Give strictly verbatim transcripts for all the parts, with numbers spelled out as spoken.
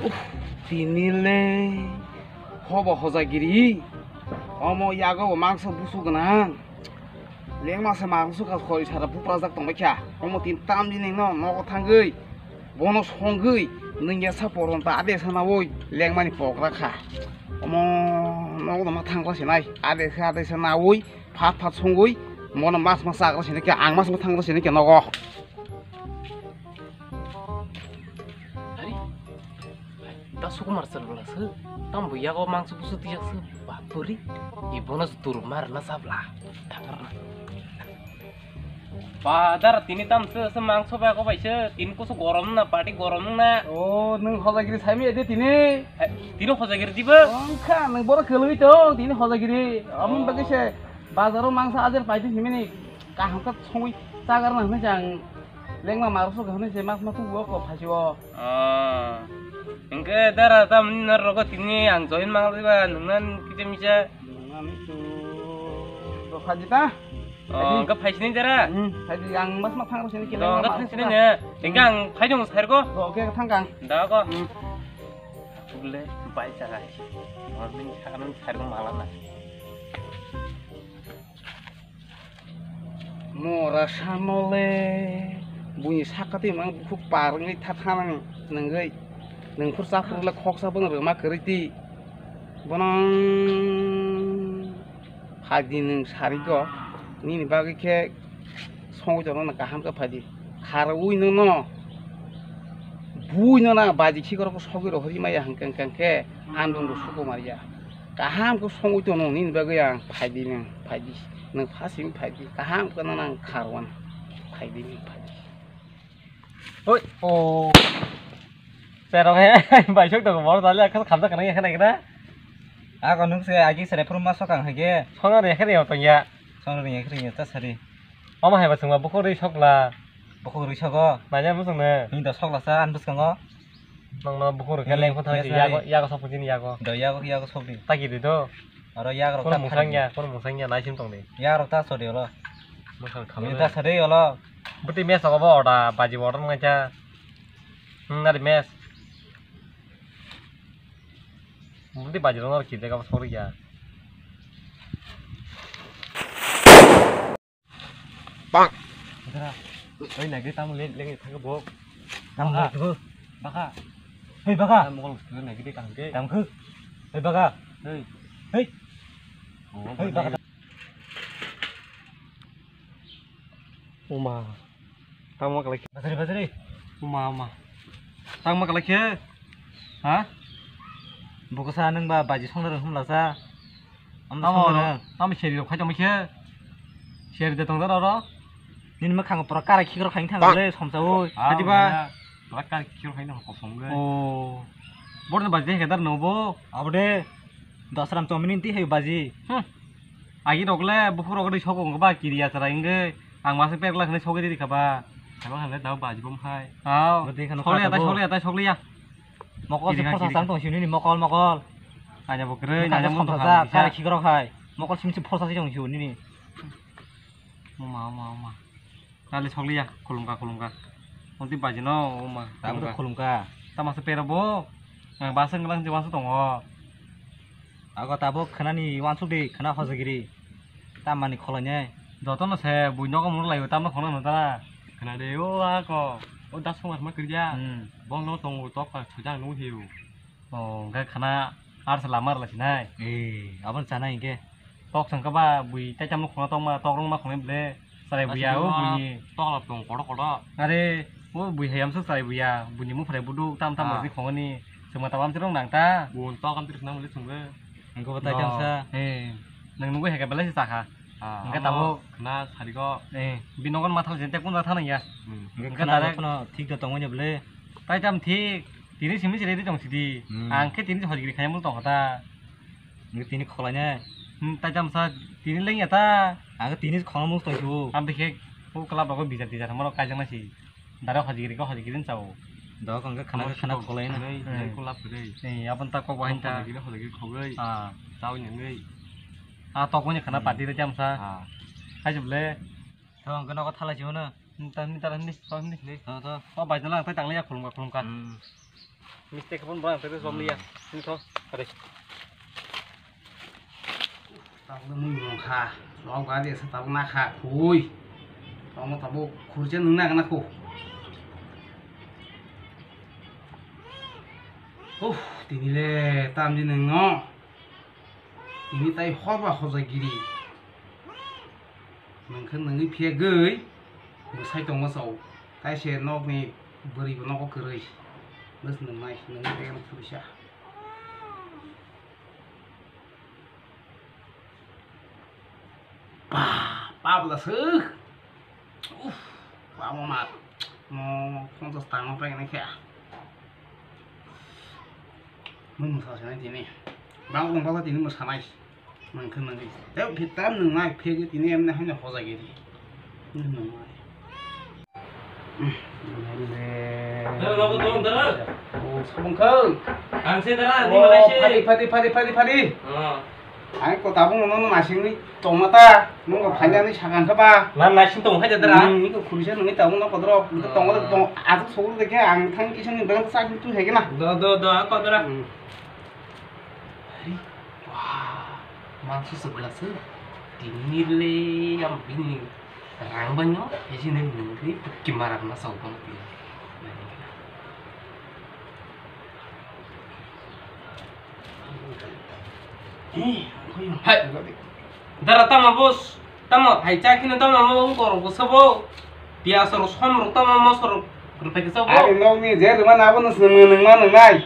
Uff, tini le hobo hojagiri. Omo yago bo mangso busu gwnang. Lengma se mangso ka khori sara buprajak tongbai kha. Omo tin tam jini no nogo thangwi. Bono songwi nwng ya sa poron ta ade sana woi lengmani pokra kha. Omo nogo ma thangla sinai. Ade sa ade sana woi phat phat songwi mono mas mas sagra sinai kha. Ang mas mas thangla sinai kha nogo. Ari, da Sukumar sir bwla sir. Tam bo yago mangso busu tiyok sir. Bapuri, ibono dur mar na sabla. Tangar na. Ba, dar tini tam se, se mangso ba ko bai se. Tin kusu gorom na, party gorom na. O, nwng hojagiri saimi ede tini. Hai, tini hojagiri dibo. Ongkha, nwng boro kelwi to, tini hojagiri. Amon bagwi se bazaro mangso ajer paidi himini. Kaham khe songwi chagar na hwnwi se ang lengma marok sokha hwnwi se mas mas tubuo ko phaisio. Ah. Hwnkhe dara tamni norok tini ang join manglaiba nungnan kisa misa. Nungnan tu do phaji ta? Oh, hwnkhe phaisini dara? Hmm, phaidi ang mas mas thangrok sini kile. Oh, hwnkhe thangsini ne. Hwnkhe ang phaidong sergo. Oh, oke, thangkang. Da ko. Hmm. Bule bai jaga. Morning sakan sergo malana. Mora samole buini sakati mang bukhuk parngwi tha thanang nangwi nangkhur chakrwkle khoksa bono rwma kwrwi di. Bono phadi nwng sarigo nini bagwi khe songwi tongno kaham khe phadi. Kharwi nono bui nono baji khikrok sogwi rohorwi maya hwnkhe hwnkhe ang dongbo sugo mariya. Kaham khe songwi tono nini bagwi ang phaidi nwng phaidi nwng phasing phaidi kaham khe nang kharwan phaidi nwng phaidi. Oi o. Serok he baisok tongo bor dali akhas khamsa kana yakha naikra. Ako nung se agi sere phuru ma sokang hage. Sona re yakha re otong ya. Sona re yakha re ta sari. Mama hai ba sungma bukhuk rwi sokla. Bukhuk rwi sogo. Nanya musung ne. Ni da sokla sa an bwskango. Nangno bukhuk rwkhe lengkho thangwi yago, yago sokphuchini yago. Do yago, yago sokdi. Taki di do. Oro yagrok ta mungsang ya, kono mungsang ya, naisim tongdi. Yagrok ta sodi olo. Mungsang khamani. Ta sodi olo. Buti mes ogo bo oda, baji bo oda nangkha. Hmm, nari mes. Buti baji rok nor kidek abo sori ya. Bang. Oi, nagi tamu le, le, thangke bo. Tamo baka. Baka. Hei, baka. Mokol nagi de tangke. Tangke. Hei, baka. Hei. Hei. Hei, baka. Uma. Tamo kalai. Bazari, bazari. Uma, uma. Tamo kalai khe. Ha? Boksa nang ba baji songna rang humla sa. Tamo, tamo seri rok khai tongma khe. Seri de tong daro ro. Nini mwkhang pura kara khikrok khai thang le somsa oi. Hadi ba. Pura kara khikrok khai no kosong ge. O. Bor ni baji de kedar no bo. Abo de. Dasram chomini ti hai baji. Hmm. Agi rok le bukhuk rok de sokong ba kiri ya chara inge. Ang masa pek la khne sogi di kha ba. Kha ba khale dau baji bom hai. Aw. Sokle ya ta, sokle ya ta, sokle ya. Mokol se phosa sang tong siu nini mokol mokol. Nanya bo kwrwi, nanya bo tong kha. Kare khikrok hai. Mokol sim sim phosa se tong siu nini. Oma, oma, oma. Nali sokliya, khulumkha, khulumkha. Onti bajino, oma. Tabuk khulumkha. Tama se pero bo. Ang basa nglang je basa tongo. Ago tabuk khanani wansuk di, khana hojagiri. Tamani kholainai. Jotono se bui nogo munu laibo tamno khona no tara. Khana de o ako. O das khoma khma kirja. Hmm. Bong no tongo tok pa chujang nu hiu. O hwnkhe khana arsa lama rwla sinai. Ee, aboni chanai hinkhe. Tok sangkha ba bui taitam no khona tongma tok rwngma khonai bwle. Chwrai buya o buini. Tok lab tong kodo kodo. Are o bui hayam se chwrai buya. Buini muphrai buduk tam tam rwdi khongoni. Chwngma tabam chwrwng nang ta. Bun tok am chwrwk nang le chwngwi. Hwnkhe bo taitam sa. Ee, nwng nugwi hai khe belai se chakha. Hwnkhe tabuk khna sarigo. Ee, bini nogon mathal jente kunda thana ya. Hwnkhe khna direct bono thik da tongmani bwle. Taitam thik. Tini simi se ready tong sidi. Hmm. Ang khe tini se hojgiri khaimul tong kha ta. Nung tini kholainai. Hmm, tai tamsa tini lengya ta. Ang khe tini khona mung tong sio. Ang bikhe o club rogo bijar tijar hamaro kaijaknai si. Dara hojgiri khe hojgiri ni chao. Dok ang khe khana khe khana kholainai. Nei, hmm, nei kulap rei. Nei, abon ta kok bahai ta. Hojgiri, hojgiri khogoi. Ah. Chao nyangoi. Ah, tok wngya khana, hmm, party rei tamsa. Ah. Hai jable. Thong khe nogo thalai sio no. Tani tara ni, tani. Ni, to, to. O bai jala, ang tai tang liya, khulum ka, khulum ka. Hmm. Mistake pun ba, ang tai som liya. Hmm. Ni to, kare. Tabuk mui mung kha, lok ba de sa tabuk na kha, khui. Tamo tabuk khurje nung na kana khu. Uff, tini le tam di nung no. Tini tai hor ba hojai giri. Nung khe nungwi phiyagwi, bwsai tongo chao. Tai se nokni bwrwi bo nogo kwrwi. Bwswk nungnai, nungwi tei ano phurisa. Ba, ba bwla se. Uff, ba mo ma. Mo ponchas tangma pai nai khe. Mo mwsa se nai tini. Ba mo ba tini mwsa nai. Nang khe nang. Tei phi tam nung nai phe tini emne haino hoja giri. Nung nai. Dara, dara, dara, dara. Oh, sabung kau. Ang se dara, di mana se? Phadi, phadi, phadi, phadi, phadi. Oh. Ang ko tabung no no nasing ni tong mata. Nung ko phanya ni sakan ka ba. Na nasing tong hai dara. Hmm, ni ko khurisa nung ni tabung no kodro. Ko tong ko tong. Asuk sokro de ke ang thang kisa ni bang sa tu hai ke na. Do, do, do, ang ko dara. Hmm. Ari, wah, mangso sebelas se. Tini le yang bini rang banyo, isi neng neng ri pekki marak na sau kono pia. Hai, dara tama bos. Tamo hai cha kheno tamo mo wng korok bwsa bo. Piyas rok som rok tamo moso rok rwphai kisa bo. Ari nokni je rwmani abono swngwi nungma nungnai.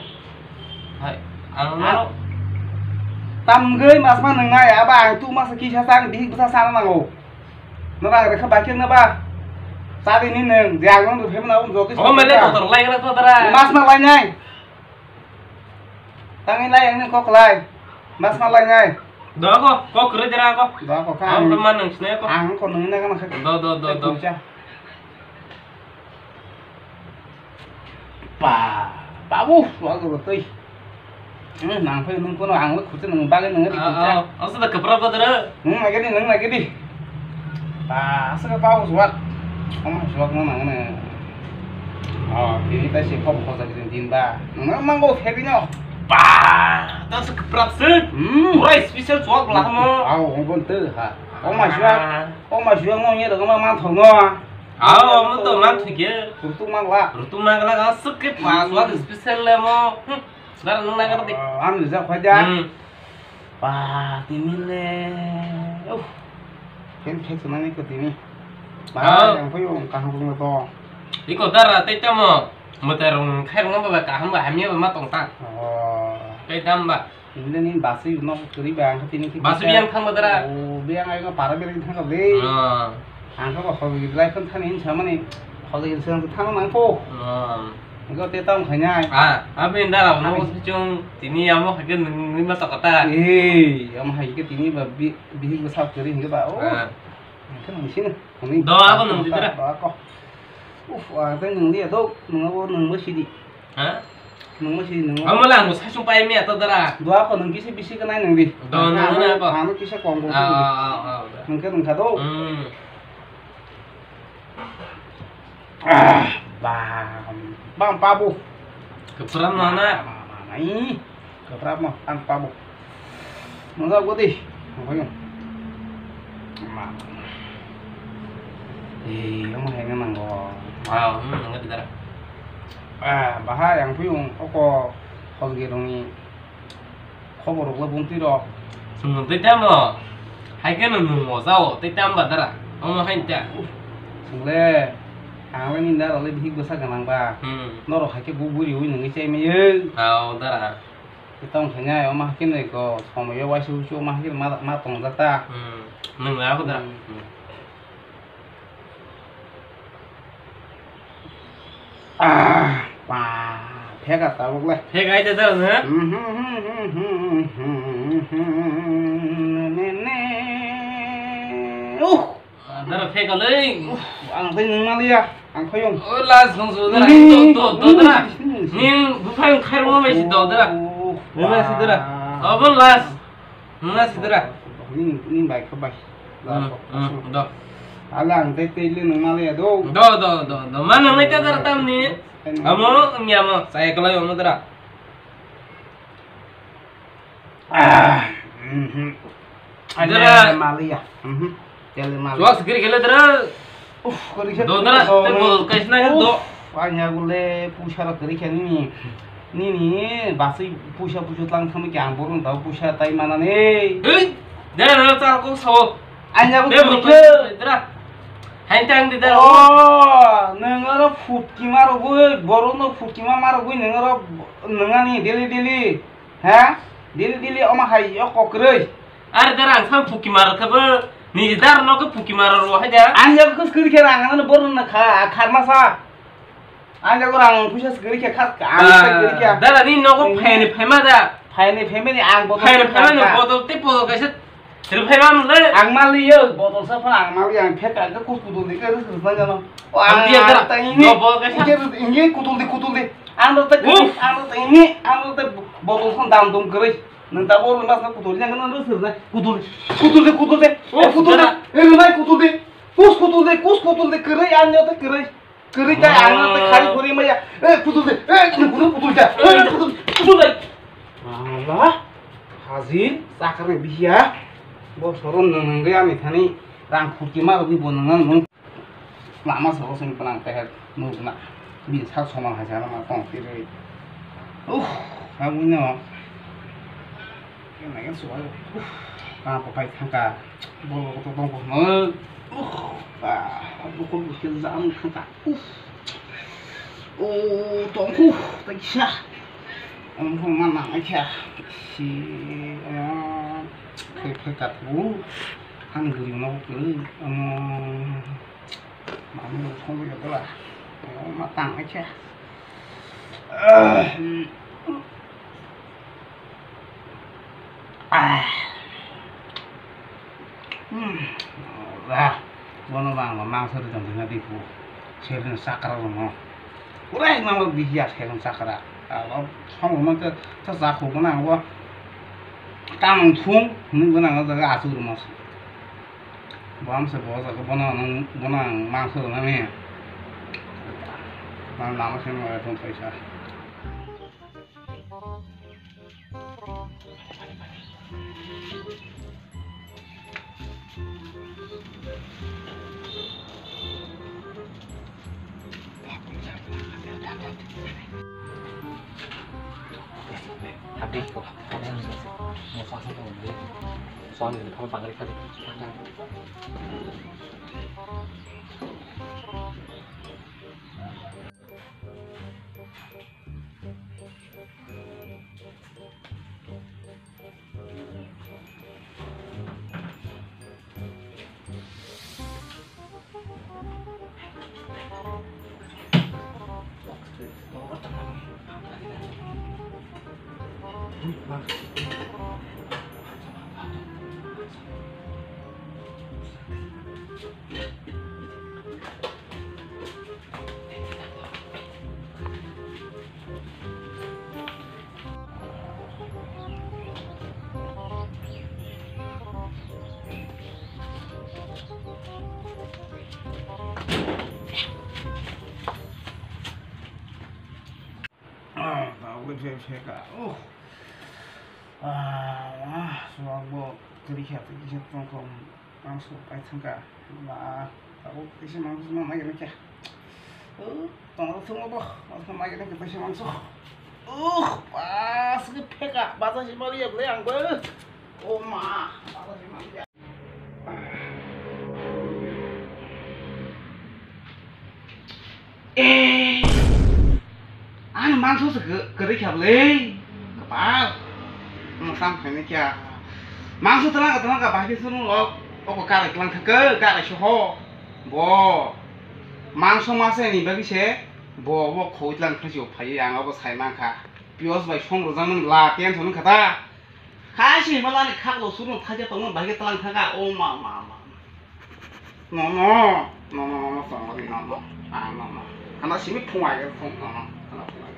Hai, ang no. Tamgwi masma nungnai, aba ang tu masa kisa sang bihik bwsa sana nango. Norok ang rekha bakir na ba. Chadi ni nung, je ang nung rwphai mano abono jotoi. O mele kotor lai gra to dara. Masma lainai. Tangwi lai ang nung kok lai. Masma lainai. Do ko, kok kwrwi dara ko. Do ko kha. Ang man nung sinai ko. Ang ko nung na kana kha. Do, do, do, do. Kucha. Pa, babu, wa ko tei. Hmm, nang phai nung kono ang lo khuti nung bagwi nung ri kucha. Oh, oh, asa da kapra badara. Hmm, lagi di, nung lagi di. Ba, asa ka babu suat. Om suat mo nang ne. Oh, tini ta si khop khosa gini din ba. Nang mang bo phe bino. Ba, ta sa kapra se. Hmm. Pura special suat lah mo. Au, hong kon te ha. Oma suat. Oma suat mo ye da ma man thong no. Au, mo to man thike. Rutu mang la. Rutu mang la ga suk ke pa suat special le mo. Hmm. Dara nung nai ka di. Ang rijak phai da. Hmm. Ba, tini le. Uh. Ken khe sunani ko tini. Ba, yang phai yung kaham rung to. Iko dara tei tamo. Motor rung khai rung ba kaham ba hamya ba ma tong ta. Oh. Tei dam ba. Tini le ni basi no kuri ba ang tini ki. Basi biang thang ba dara. Oh, biang ai ko para biang thang ko be. Oh. Ang ko hol gidlai kon thani hin samani. Hol gidlai thang nang po. Oh. Iko te tong khainai. Ah, abin dara no chung tini amo hake nungni ma tokata. Eh, amo hake tini ba bi bihik bwsa kwrwi hinwi ba, oh. Ah. Hwnkhe nung sino, hwnwi. Do, abo nung di dara. Do, ako. Uf, ah, tei nung di, do, nung abo nung bo sidi. Ha? Nung bo sidi, nung. Amo la, nung sasung pai mi ato dara. Do, ako nung kisa bisi kanai nung di. Do, nung na ako. Ano kisa kong kong. Ah, ah, ah, ah. Nung khe nung kha do. Hmm. Ah, bam, bam pabu. Kepram mana? Mana, mana, ih. Kepram mah, bam pabu. Mangga gua deh. Apa ya? Ma. Eh, kamu kayaknya mangga. Ah, hmm, mangga di dara. Ah, bahaya yang puyung, oko, hol gerungi. Khobor rok le bumtwi rok. Chwng tei tamo? Hai khe no nwng o jao tei tam ba dara? Omo hai ta. Chwng le ang le nini dara le bihik bwsa gwnang ba. Hmm. Norok hai khe bu buri ui nungwi chai maiyo. Ao dara. Tei tong khainai omo hai khe no eko somoyo waisa uisu omo hai khe ma, ma tongjak ta. Hmm. Nwng le abo dara. Hmm. Hmm. Ah, pa, phega tabuk le. Phega ai de dara na? Uh. Dara phega le. Ang tei nung maliya, ang khoyong. O las nung su dara. Do, do, do dara. Ning buphang khairung ma si do dara. Nung ma si dara. Abo las. Nung ma si dara. Ning, ning bai khabai. Hmm, hmm, do. Ala ang tei tei le nung maliya do. Do, do, do, do. Ma nung nai ta dara tamni. Amo, ngi amo. Saya kelai amo dara. Ah, mhm. Dara. Maliya. Mhm. Tele maliya. Suas giri kele dara. Uff, kori khe. Do dara, te bol kaisna khe do. Uff, anya gule puisa rok kori khe nini. Nini basui puisa puisa tlang thangmi khe ang borok tao puisa tai manani. Hei, dara, dara, chal kok sao. Anya bo kori khe. Dara. Hain tang di dara. Oh, nang aro phut kima rogoi, borok no phut kima ma rogoi nang aro nang ani daily daily. Ha? Daily daily oma hai yo kokroi. Are dara ang sam phuki maro khe bo niji dar no khe phuki maro ro hai da. Ang jago kus kuri khe rang ano borno na kha kharma sa. Ang jago rang puisa kuri khe khas ka ang sa kuri khe. Dara ni nogo phaini phaima da. Phaini phaimani ang botol phaini phaimani botol te botol kaisa rw phaima mle. Ang mali yo botol sa phana ang mali ang phek ang kus kudul di khe rus rus na jano. O ang dia dara. Inge kudul di kudul di. Ang ro te ang ro te inge ang ro te botol sa dam dum kuri. Nang ta bor mas na kutul yang nang sir na kutul kutul de kutul de. Oh, kutul de. Dara. Eh, nai kutul de. Kus kutul de, kus kutul de, kere an ya ta kere. Kere ta an ta khari khori maya. Eh, kutul de. Eh, nang kutul kutul de. Eh, kutul kutul de. Allah. Hazin sakar biya. Bo soron nang nang ya ni thani rang phuti ma ri bo nang nang. Lama sabo sini penang teher nukna bini sak soman hai sana ma tong tiri. Uh, kamu ini oh. Kena kan suai. Uh, apa pai thangka. Bolo koto tong ko. Uh, ah, aku kok bisa jam thangka. Uh. Oh, tong ku, tak sya. Om ko mana aja. Si, eh, kai kai kat bu. Han guri no ku. Om. Mami rok songwi rwgwla. Matang khe. Ah. Hmm. Ah. Bono bang mangsa ri jang jang di pu. Sering sakra no. Urai nang biya sering sakra. Abo song man ta ta sa khu mana wa. Tang thung ni guna jaga asu rumas. Bo amsa bo jaga bono ang, bono ang mangsa rwnani. Nang lama se nang tong paisa. Habis ko. Mo sa sa ko. Soal ni ko pangri kali. Ah, tabuk le phek phek ka. Oh. Ah, ah, suak bo kiri kha, kiri kha tong tong. Ang suak pai thang ka. Ba, tabuk kisa mang mang nai kha. Oh, tong tong bo, mang nai kha kisa mang so. Oh, ba, sini phek ka, ba sa si mali ya ble ang bo. Oh ma, ba sa si mali ya. Eh, ani mangso se kwrwi kha bwle. Kwpal. Ang sam khaina kya. Mangso twlang ka twlang ka bahai sunu lo. Oko karai twlang thaka, karai soho. Bo. Mangso mase ni bagwi se. Bo, bo khoi twlang kha si phai ang abo sai man kha. Pios bai song rojang man la tension kha ta. Hai si himala ni khak lo suru thajak tongma bahai twlang thaka. O ma, ma, ma. No, no. No, no, no, no, tong ri, no, no. Ah, no, no. Hana simi phung ai phung, no, no. Hana phung ai.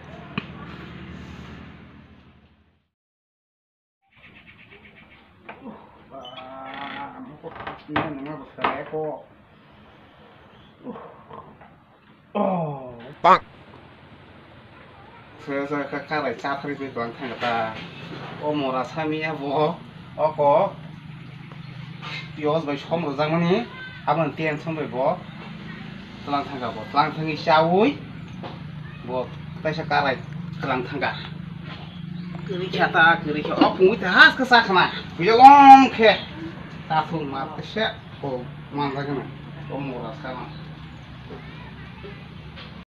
Ah, mo ko ni na ma ko sa ko. Oh. Bang. Saya saya ka karai cha thari pe bang thang ta. O mora sami ya bo. Oko. Pios bai som rojak mani. Abang tension bai bo. Tlang thang bo. Tlang thang i chawi. Bo taisa karai tlang thang. Kiri kha ta kiri kha. O pungwi ta has ka sa khana. Biyo long khe. Ta thung ma ta se. Ko man ta khana. O mora sami.